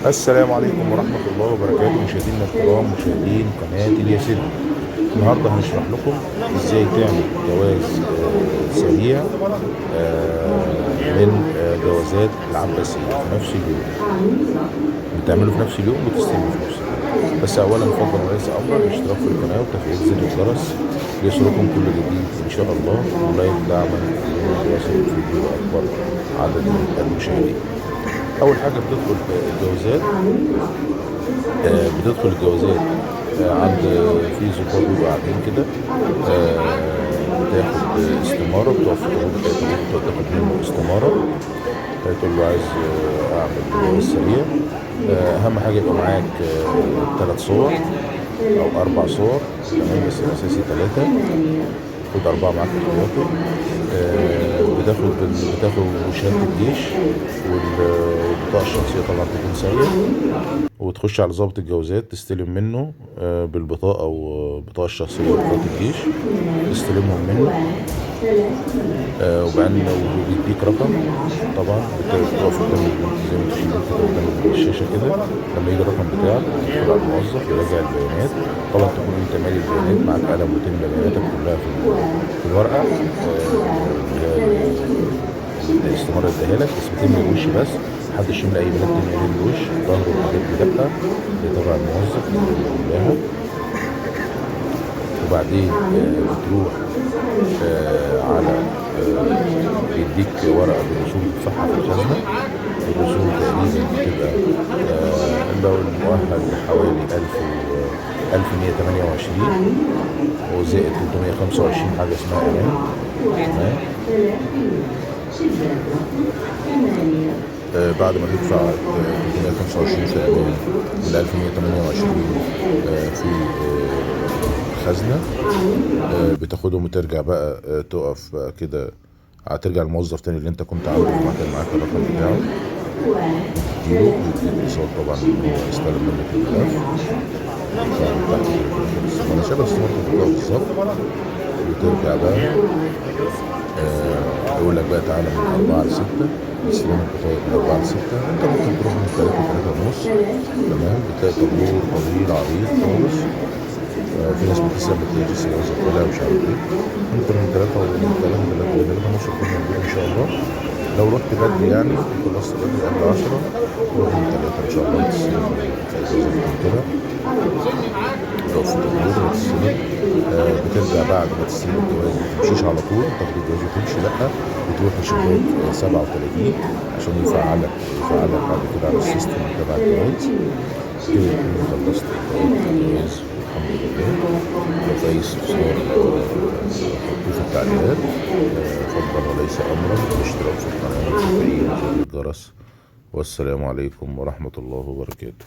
السلام عليكم ورحمة الله وبركاته، مشاهدينا الكرام، مشاهدين قناة الياسري. النهاردة هنشرح لكم ازاي تعمل جواز سريع من جوازات العباسية في نفس اليوم. بتعمله في نفس اليوم وتستلمه في نفس اليوم. بس اولا فضلا وليس امرا، الاشتراك في القناة وتفعيل زر الجرس ليصلكم كل جديد ان شاء الله، و like دعما ليصل الفيديو لاكبر عدد من المشاهدين. اول حاجة بتدخل الجوازات، بتدخل الجوازات عند في ظباط بيبقوا قاعدين كده، بتاخد استمارة، بتقف في طابور، بتلاقي طابور تاخد منه استمارة، تقول له عايز أعمل جواز سريع. أهم حاجة يبقى معاك 3 صور أو 4 صور، تمام، بس الأساسي 3، خد 4 معاك احتياطي. بتاخد شهادة الجيش والبطاقة الشخصية طبعا تكون سارية، وتخش على ضابط الجوازات تستلم منه بالبطاقة والبطاقة الشخصية وبطاقة الجيش، تستلمهم منه. وبعدين وبيديك رقم طبعا، بتقف قدام زي ما انتوا شايفين كده قدام الشاشة كده، لما يجي الرقم بتاعك تدخل على الموظف يراجع البيانات. طبعا تكون انت مالي البيانات، معاك قلم وتملى بياناتك كلها في الورقة، اللي هي الاستمارة اداها لك، بس بتملي الوش بس، محدش يملى اي بيانات تانية غير الوش، الظهر والحاجات دي لأ، دي تبع الموظف اللي بيملاها. وبعدين بتروح على بيديك ورقة بالرسوم تدفعها في الخزنة. الرسوم تقريبا بتبقى لو المؤهل حوالي 1128 وزائد 325 حاجة اسمها أمان، تمام. بعد ما تدفع 325 في أمان وال 1128 في الخزنة، بتاخدهم وترجع بقى، تقف بقى كده، هترجع للموظف تاني اللي انت كنت عنده وكان معاك الرقم بتاعه، وتديله ويديك ايصال طبعا ان هو استلم منك الملف. طبعا تحت كده في اخر الاستمارة شبه استمارة البطاقة بالظبط. وترجع بقى، يقول لك بقى تعالى من 4 ل 6، استلام البطاقة من 4 ل 6، انت ممكن تروح من 3 ل 3 ونص، تمام. بتلاقي طابور طويل عريض خالص، في ناس بتسأل ما بتلاقيش لسه جوازك طلع ومش عارف ايه. ممكن من 3 ومن 3 3 ونص تكون موجود ان شاء الله. لو رحت بدري يعني وخلصت بدري قبل 10، روح من 3 ان شاء الله تستلم الجوازات كده. تقف في الطابور وتستلم. بترجع بعد ما تستلم الجواز ما تمشيش على طول، تاخد الجواز وتمشي، لأ، بتروح لشباك 37 عشان يفعلك بعد كده على السيستم تبع الجواز. كده تكون خلصت الجواز والحمد لله. لو في أي استفسار، حطوه في التعليقات. فضلا وليس أمرا، الاشتراك في القناة وتفعيل زر الجرس. والسلام عليكم ورحمة الله وبركاته.